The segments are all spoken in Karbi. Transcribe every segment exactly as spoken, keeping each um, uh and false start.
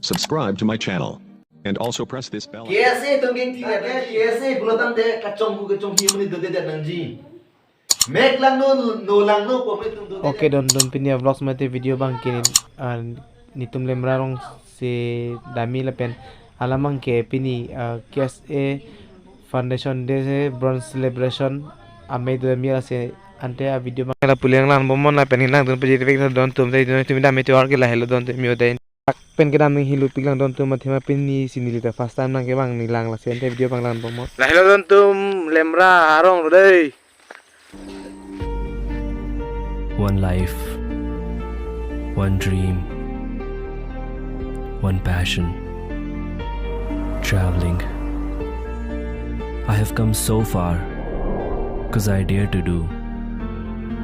Subscribe to my channel. And also press this bell icon. K S A atum kengthi le, K S A pulo tangte kachonghu kachonghi amonit dodedet nangji. Mek langno, no langno pu amonit atum dodedet. Okay, don don, pini a-vlogs mate video abang ke, ah, netum Lemra arongsi damji lapen alam abang ke pini, ah, K S A Foundation Day si bronze celebration amei do damji lasi, ante a-video abang ke lapu le nanglang bomnon lapen nangdun pajirvek tha don atum, dei don atum, dam itu ar ke lahelo don atum yo dei. Dak pen kedam nanghilu piklang don atum, athema pini si neli ta first time nangkevang, neli lang lasi ante video abang lang bomnon. Lahelo don atum, Lemra arong lo dei. One life, one dream, one passion. Traveling. I have come so far 'cause I dare to do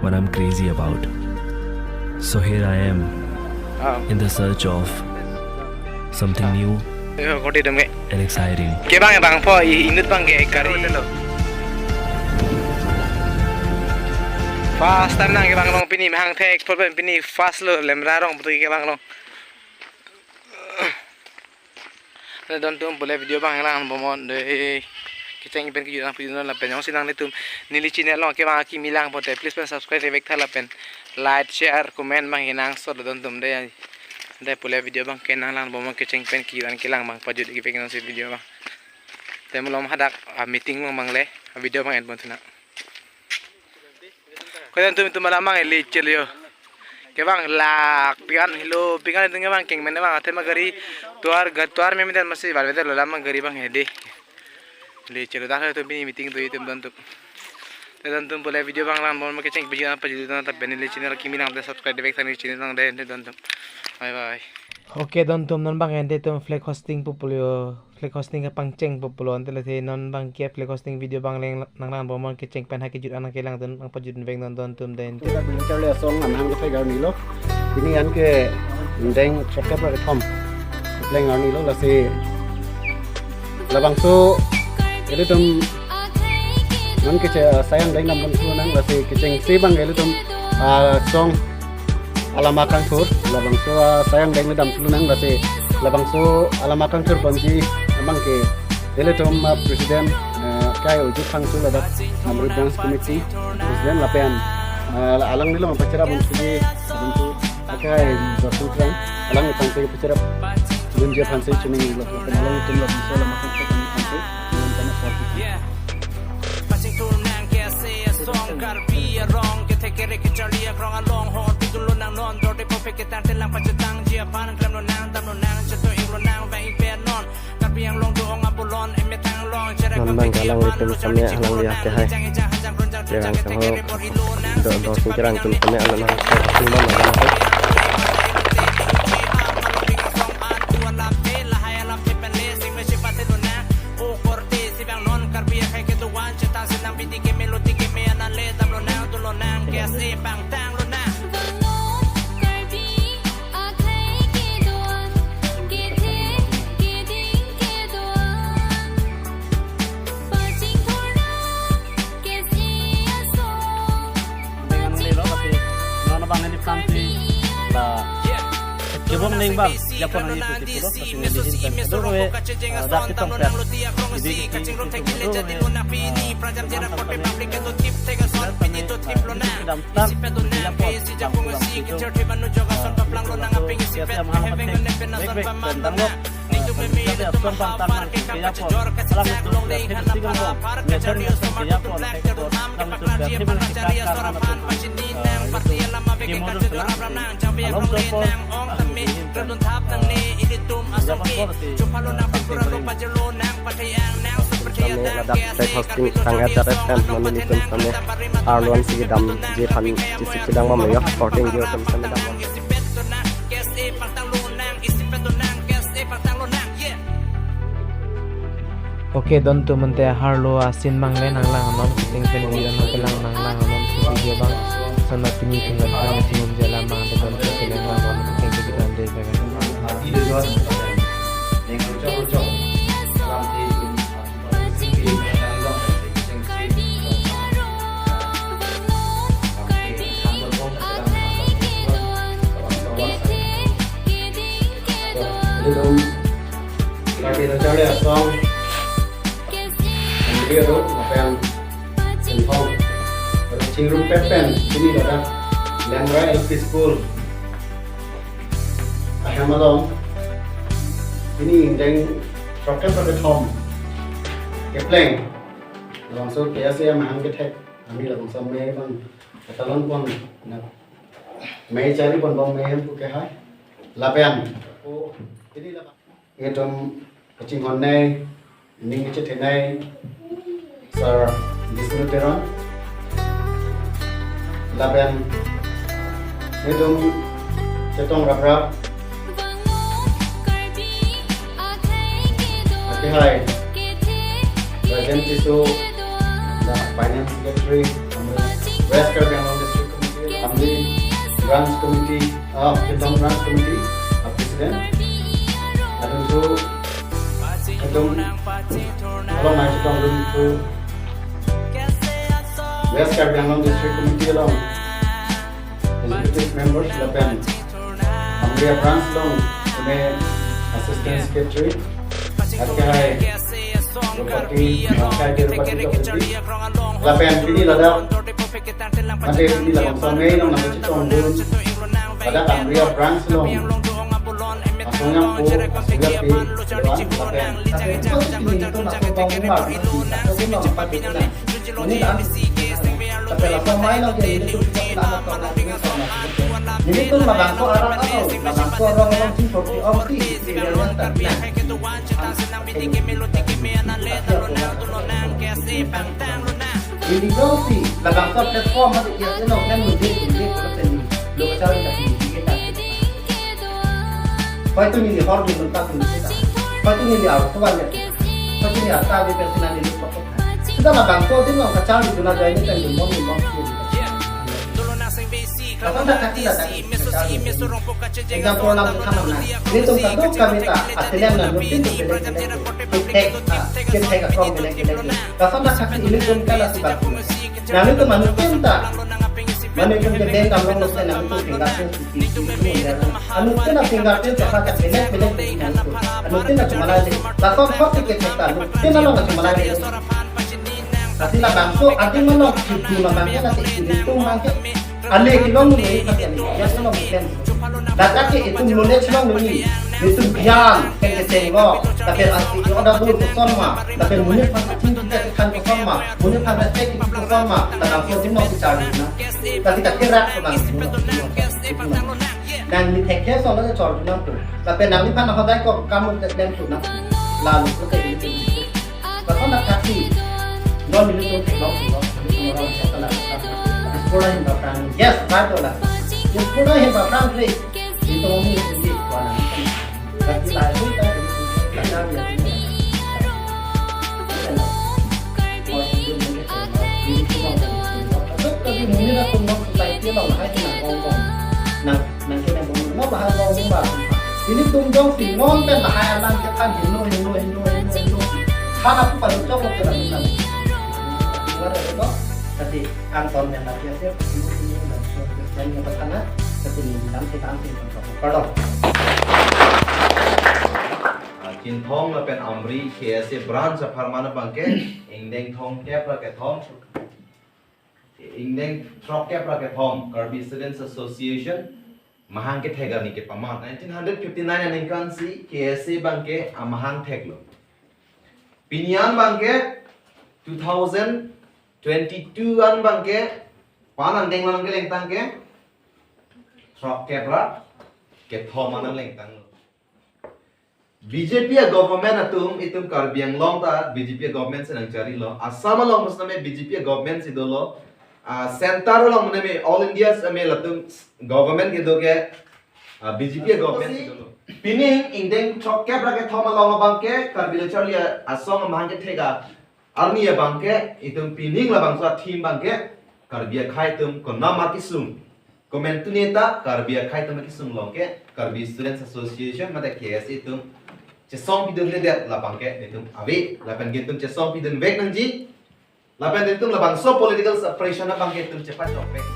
what I'm crazy about. So here I am, ah, in the search of something new, eh, koti dam ke, and exciting. Kevang abang po, i-, inut abang ke kari. First time nangkevang long pini, mahang thek, po pen pini first lo, Lemra arong putu kevang long. Don atum, pule video abang lang bomnon dei. Kecheng pen kejut nangpajutnon lapen jongsi nanglitum neli channel along kevang akimi lang pote, please pen subscribe vek tha lapen like, share, comment abang ke nangsot don atum dei. Dei pule video abang ke nanglang bomnon, kecheng pen kejut an kelang abang pajut ikivek nonsi video abang. Te malom hadak a-meeting abang le, a-video abang en pon thunang. Ko don atum, itum alam abang le chelo. Kevang lak pik-an helo, pik-an itum kevang kengmen abang, athema gari tovar, ga-, tovar me meden masi bal meden lo alam abang, gari abang hedi. Le chelo dak atum, pini meeting do itum don atum. Te don atum, pule video abang lang bomnon, kecheng pajut an pajutnon, lapen neli channel akimi lang te subscribe vek tha neli channel lang dei, te don atum. Bye bye. Okay don atum, non abang ante itum flag hoisting pu pulo, flag hoisting kapangcheng pu pulo, ante lasi non abang ke flag hoisting video abang le nanglang bomnon, kecheng pen ha kejut an nangkelang dun, nangpajut vek non don atum dei. Kita bilang charli asong anhang ke pegar nilo. Pini anke deng chakep ra kethom pleng arni lo, lasi labangso ilitum non keche sayang deng dam pon thu nang, lasi kechengsi abang ilitum, ah, song Alama Kangthur, labangso, ah, sayang deng le dam thu nang, lasi labangso Alama Kangthur ponji abang ke ilitum, ah, president, eh, Kai Ojit Phangcho ladak, ah, Amrit Dance Committee president lapen, ah, alanglilo pachera pon thuji, pon thu, Akai Joseph Rang, alang aphan si pachera dunji aphan si chuning lo, lapen alanglitum labangso Alama Kangthur aphan si, lapen apor pachingthur nang K S A asong, Karbi arong kethe kere kecharli akrong along, hor pidun lonang non dorde po peketang telang pachetangji aphan klemlonang, damlonang, cheto-inglonang, vang-ingpe non. Karbi Anglong do-ong apulon, emetang long, cherek non abang ke alanglitum same alang ya ke hai. Kerang kehor, do do sing kerang atum same alang nang sing man alang. Dengan nilo pasti non abang neli pranti la kebong ning abang japon ani putih pulo pasti neli hin pen kedo we, eh, dak kitong pen. Jadi kiti kiti kedo we, eh, kedam tan, kedam pulang situ, eh, siapa yang mahal pasti, baik, baik, tentang lo. Kami ladak flag hoisting tang H R F M, mane nelitum same arlo an si kedamji aphan isi kedam ma mayo, korte ingjir atum same dam. Okay, don atum, ante harlo a-scene abang le nanglang non, kecheng pen video nangkelang, nanglang non si video abang. Sana pini tinggal hanya singum jalan abang, ante don atum kelang abang, kecheng pen video ante kelang. Itum Karbi Lo Charli Asong, Andri Aro, lapen Chinthong, chingrum pet pen pini ladak Lengra L P School ahem along, pini ingdeng throkkep ra kethom kepleng, labangso K S A amahang kethek, ami labangso amei abang ketalon pon, na mei chari pon bang mei hem pu ke hai. Lapen, o, pini labang itum kachinghon nei, ning kachethe nei, Sir Bishnu Teron. Lapen itum chetong raprap, ati hai, President Tisso, the Finance Secretary, West Karbi Anglong District Committee, Amri Branch Committee, ah, Chinthong Branch Committee, ah, President. Adun tu, adun, along mai chetongdun tu West Karbi Anglong District Committee along Executive Members lapen Amri Branch along kami Assistant Secretary, ati hai Rupati, Rupati, Rupati, lapen pini ladak, mate pini labangso amei along nangchetongdun ladak Amri Branch along asongya po, asongya pi, lapen lapen ini itu nak kong mar, ini lapen laso amei along ke ini tu kita nak kong mar, ini tu labangso arat atau labangso rong rong si forty om si, si yang tak na. Ini jongsi labangso platform hati ya, you know, kan mungkin ini kalau tadi lo kacau kita ini kita. Hoi tu ini hor di mentak ini kita. Hoi tu ini harus tuan ya. Hoi tu ini harus tahu di personal ini kok. Kita labangso di lo kacau di guna jai ini kan di mom di mom. Lason dak kaki la dak kaki. Example nangtum than nang. Nelitum kadokave ta, atilian nangtum pintu belek belek. Kethek, ah, kethek akong belek belek. Lason dak kaki nelitum kala si batu. Nangtum anuttin ta. Mane tum ke bank dam long lo se nangtum fingerprint. Anuttin ta fingerprint ta belek belek. Anuttin ta cuma lagi. Lason kok kethek ta. Anuttin ta long cuma lagi. Ati labangso, ati malong, itu labangso, ati nelitum bangke. Ale kelong neli, ya kelong pen. Dak kaki itum knowledge long neli, itum gyan pen kecheng lo, tapi ati order dun koson ma, tapi monit aphan kaching kita kekhan koson ma, monit aphan respect kita koson ma, dak langsung jin long bichar na. Tapi tak kira ko nang. Nangli thekthe ason lo chor dun nangtum. Tapi nangliphan hodai ko kamu tek dem tu na. Lalu ko tek. Lason dak kaki. Non nelitum theklong si lo. Nelitum orang sa kala. Diaspora ahin baphrang. Yes, right, ola. Diaspora ahin baphrang, please. Nelitum ini sendiri, kawan. Tapi lahai pun kan, lahai dia. Tapi mungkin aku mau society lo, lahai kena kongkong. Nah, nang kena bom, no bahar bom ba. Nelitum jongsi non pen lahai alam ke kan hingno, hingno, hingno, hingno, hingno. Hana pu palu chok lo kena bukan. Luar itu, tadi angton yang lagi aja, ini, ini, dan so, dan yang pertama, seperti ini, dan kita angkat. Pardon. Ah, Chinthong lapen Amri K S A branch apharman abangke, ingdeng thomkep ra kethom, ingdeng throkkep ra kethom, Karbi Students Association, mahang kethek arni kepamat. Nineteen hundred fifty-nine aningkan si K S A abangke amahang theklo. Pini an abangke two thousand twenty-two an abangke, pan angdeng lang kelengtang ke, throkkep ra kethom an nang lengtanglo. B J P a government atum itum Karbi Anglong ta B J P a government si nangcharilo. Assam along mus name B J P a government si dolo. Ah, center along name All India si ame latum government kedo ke, ah, B J P a government si dolo. Pining ingdeng throkkep ra kethom along abangke Karbi Lo Charli Asong amahang kethek arni abangke itum pining labangso a-theme abangke Karbi akhei atum konam akesung. Komantu neta Karbi akhei atum akesung along ke Karbi Students Association mate K S A atum chesong pidunledet labangke nelitum ave lapen ke nelitum chesong pidunvek nangji lapen nelitum labangso political separation abangke nelitum chepachokvek.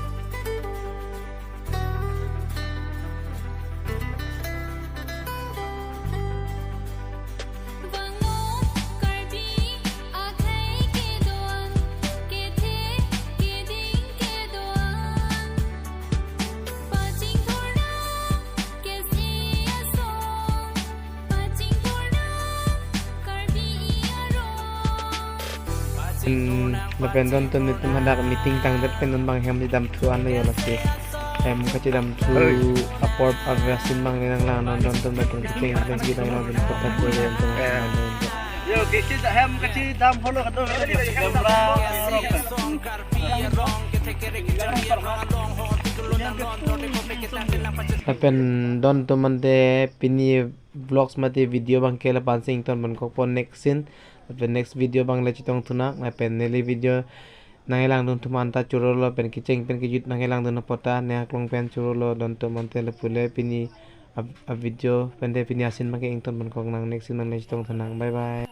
Hmm, lapen don atum, netum hadak meeting tangdet pen non abang hem damthu an lo yo lasi. Hem kachidamthu apor aver asin abang le nanglang non, don atum, lapen kecheng pen kejut nanglang dun apot ta kule don atum. Eh. Yo, kechidam, hem kachidam holo kadon, camera, lapen don atum, ante pini vlogs mate video abang ke la-an si ingtonpon kokpo, next scene. Lapen next video abang le chetongthu nang, lapen neli video nangkelangdun atum anta choro lo, lapen kecheng pen kejut nangkelangdun apot ta ne aklong pen choro lo, don atum, ante lapu le pini a, a video pen te pini a-scene abang ke ingtonpon kok nang, next scene abang le chetongthu nang. Bye bye.